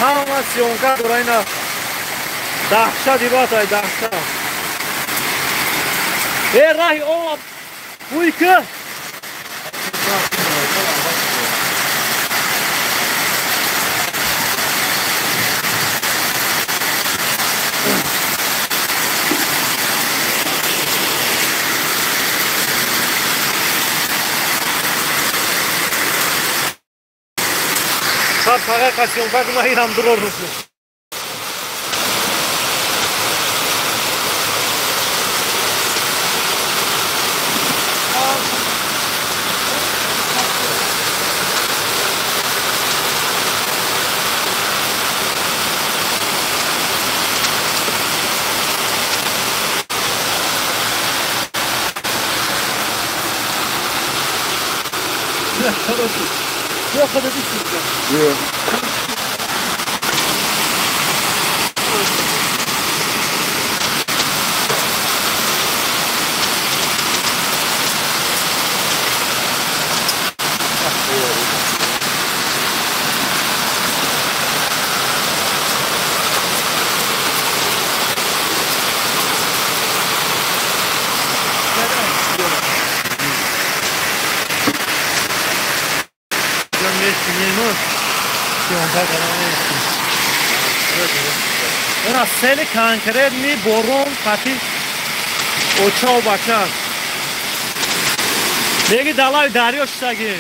Ҳама съёмка дора ина даҳшат ибатай даҳшат. Э раҳи об буй ки фақат съёмка куна инам дурор руфу. Yok kadar düşmeyeceğim. Yok. Ина сели конкретный борон қати оча бача. Беги далай дарё шитаги.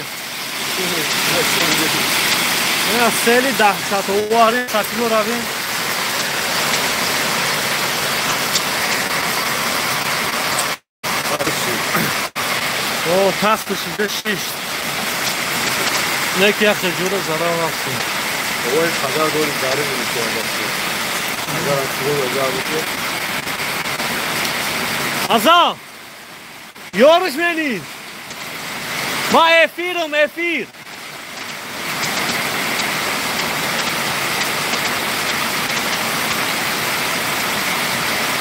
Ина сели даҳшатовари қати равем. О, тахт шида шишт. Неки яхе ҷура зарар рафтем. Ой, хабар дорим дарё мешавад. Азам! Ёриш мени! Ма эфирам, эфир!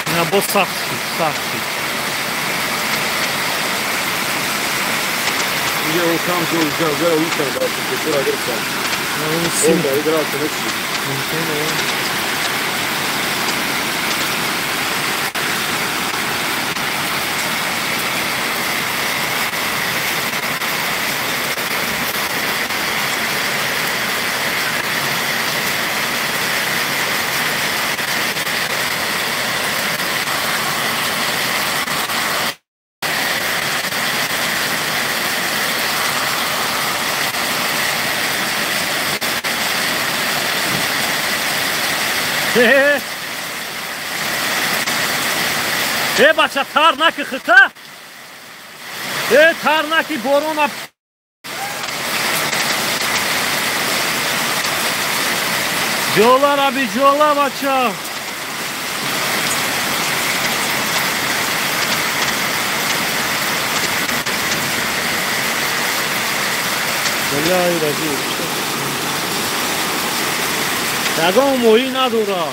Ина бо сахт шид, сахт шид. Иде там ҷо устан да температура гирифтан. Он да играл нечи. Э бача тар наки хита. Э тар наки борона. Ҷола раби ҷола бача. Ягон моҳӣ надора.